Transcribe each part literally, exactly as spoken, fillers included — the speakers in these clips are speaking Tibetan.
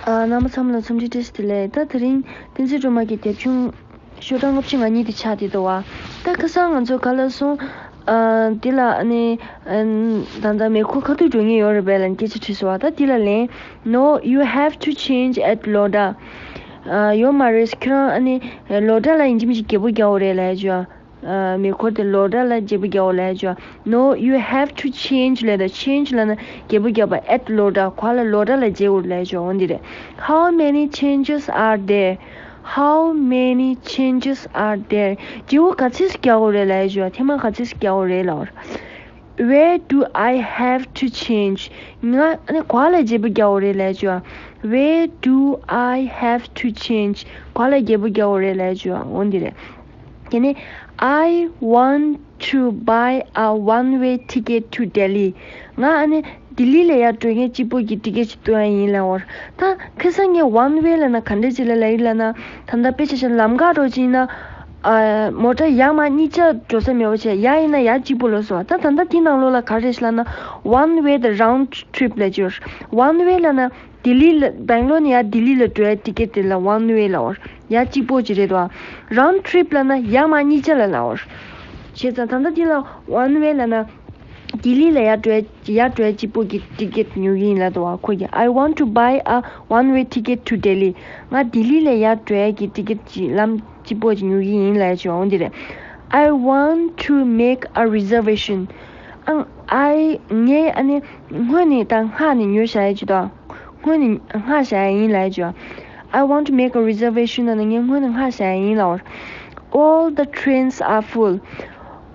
ཨ། རྣམ་པ་ཚང་མ་ལ་འཚམས་འདྲི་བཀྲ་ཤིས་བདེ་ལེགས། ད་དེ་རིང་བསྟན་འཛིན་སྒྲོལ་མ་གི་དེབ་ཆུང་ཤོག་གྲངས་ལྔ་བཅུ་ང་གཉིས་དེ་ཆགས་བསྡད་འདུག་བ། ད་ཁ་སང་ང་ཚོ་ག་ལ་སོང་། ཨ། འདི་ལ་ཨ་ནི་ཨ། ད་ལྟ་མེ་འཁོར་ཁ་ཐུག་འགྲོ་མཁན་ཡོད་རེད་པས་ལབ་སྐད་ཆ་དྲིས་སོང་བ། ད་འདི་ལ་ལན། No, you have to change at Lodha. ཨ། ཡོད་མ་རེད། ཁྱེད་རང་ཨ་ནི་ལོ་ཌ་ལ་ཡིན་གཅིག་མིན་གཅིག་བརྗེ་པོ་རྒྱག་དགོས་རེད་ལབ་ཡ་ཅིག་ཡོད། ཨ། མེ་འཁོར་དེ་ལོ་ཌ་ལ་བརྗེ་པོ་རྒྱག་དགོས་ལབ་ཡ་ཅིག་ཡོད། No, you have to change ལབ་དང་། change ལབ་ན་བརྗེ་པོ་རྒྱག་པ། at Lodha ག་ལ་ལོ་ཌ་ལ་བརྗེ་དགོས་རེད་ལབ་ཡ་ཅིག་ཡོད། འོ་འདི་རེད། How many changes are there? How many changes are there? བརྗེ་པོ་ག་ཚོད་རྒྱག་དགོས་རེད་ལབ་ཡ་ཅིག་ཡོད། ཐེངས་མ་ག་ཚོད་རྒྱག་དགོས་རེད་ལབ་པ་རེད། Where do I have to change? ང་ཨ་ནི་ག་ལ་བརྗེ་པོ་རྒྱག་དགོས་རེད་ལབ་ཡ་ཅིག་ཡོད། Where do I have to change? ག་ལ་བརྗེ་པོ་རྒྱག་དགོས་རེད་ལབ་ཡ་ཅིག་ཡོད། འོ་འདི་རེད། དེ་ནས། I want to buy a one way ticket to Delhi. ང་ཨ་ནི་ལྡི་ལི་ལ་ཡར་འགྲོ་མཁན་གཅིག་པོ་གི་ཊི་ཀེ་ཊི་ཅིག་གཏོང་ཡ་ཡིན་ལབ་པ་རེད། ད་ཁ་སང་ངས་ཝན་ཝེ་ལབ་ན་ག་འདྲ་ཅིག་ལབ་ཡིན་ལབ་ན། ད་ལྟ་དཔེ་ཆ་བཞག་ན་ལམ་ཁ་འགྲོ་ཅིག་ཡིན་ན། ཨ། མོ་ཊ་ཡར་མར་གཉིས་ཆ་འགྲོ་ས་མེད་པ་བྱས། ཡར་ཡིན་ན་ཡར་གཅིག་པོ་ལབ་སོང་བ། ད་ད་ལྟ་དེ་ནང་ལོགས་ལ་ག་རེ་རེད་ལབ་ན། ཝན་ཝེ་དང་རའུན་ཌི་ཊི་རིབ་ལབ་ཀྱི་ཡོད། ཝན་ཝེ་ལབ་ན་ལྡི་ལི་ལ། སྦེང་ལོར་ནས་ཡར་ལྡི་ལི་ལ་འགྲོ་ཡ་ཊི་ཀེ་ཊི་དེ་ལ་ཝན་ཝེ་ལབ་པ་རེད། ཡར་གཅིག་པོ་ཅིག་རེད་དོ། རའུན་ཌི་ཊི་རིབ་ལབ་ན་ཡར་མར་གཉིས་ཆ་ལ་ལབ་པ་རེད། བྱས་ཙང་ད་ལྟ་འདི་ལ་ཝན་ཝེ་ལབ་ན། ལྡི་ལི་ལ་ཡར་འགྲོ་ཡ། ཡར་འགྲོ་ཡ་གཅིག་པོ་གི་ཊི་ཀེ་ཊི་ཉོ་གི་ཡིན་ལབ་འདུག་བ། ཁོ་གིས། I want to buy a one way ticket to Delhi. ང་ལྡི་ལི་ལ་ཡར་འགྲོ་ཡ་གི་ཊི་ཀེ་ཊི་ཅིག་ལམ་གཅིག་པོ་ཅིག་ཉོ་གི་ཡིན་ལབ་ཡ་ཅིག་འོ་འདི་རེད། I want to make a reservation. ཨང་། I ངས་ཨ་ནི་སྔོན་ནས་ད་སྔ་ནས་ཉོས་བཞག་ཡ་ཅིག་དང་། སྔོན་ནས་སྔ་བཞག་ཡ་ཡིན་ལབ་ཡ་ཅིག I want to make a reservation ལབ་ན་ངས་སྔོན་ནས་སྔ་བཞག་ཡ་ཡིན་ལབ་པ་རེད། All the trains are full.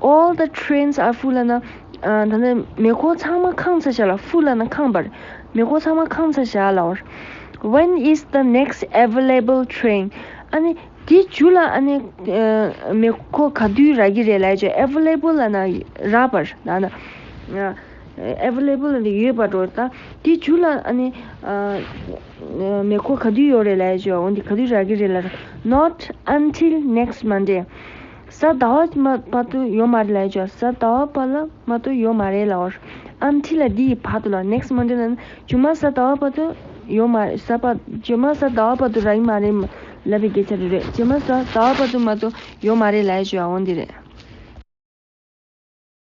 All the trains are full ལབ་ན། ཨ། ད་ནི་མེ་འཁོར་ཚང་མ་ཁེངས་ཚར་བཞག་ལབ། ཕུལ་ལབ་ན་ཁེངས་པ་རེད། མེ་འཁོར་ཚང་མ་ཁེངས་ཚར་བཞག་ལབ་པ་རེད། When is the next available train? ཨ་ནི་དེའི་མཇུག་ལ་ཨ་ནི། ཨ། མེ་འཁོར་ག་དུས་རག་གི་རེད་ལབ་ཡ་ཅིག་ཨེ་ཝེ་ལེ་བལ་ལབ་ན་རག་པ་རེད། ད་ནི། ཨ། ཨེ་ཝེ་ལེ་བལ་ལབ་ན་ཡོད་པ་འགྲོ། ད་དེའི་མཇུག་ལ་ཨ་ནི། ཨ། མེ་འཁོར་ག་དུས་ཡོད་རེད་ལབ་ཡ་ཅིག་འོ་འདི་ག་དུས་རག་གི་རེད་ལབ། Not until next Monday. གཟའ་ཟླ་བ་མ་བར་དུ་ཡོད་མ་རེད་ལབ་ཡ་ཅིག་གཟའ་ཟླ་བ་བར་ལ་མ་གཏོགས་ཡོད་མ་རེད་ལབ་པ་རེད། Until ལབ་འདི་ཡི་བར་དུ་ལ། next Monday ལབ་ན་རྗེས་མ་གཟའ་ཟླ་བ་བར་དུ་ཡོད་མ་རེད། གཟའ་པ། རྗེས་མ་གཟའ་ཟླ་བ་བར་དུ་རག་གི་མ་རེད་ལབ་པའི་སྐད་ཆ་རེད། རེད། རྗེས་མ་གཟའ་ཟླ་བ་བར་དུ་མ་གཏོགས་ཡོད་མ་རེད་ལབ་ཡ་ཅིག་འོ་འདི་རེད།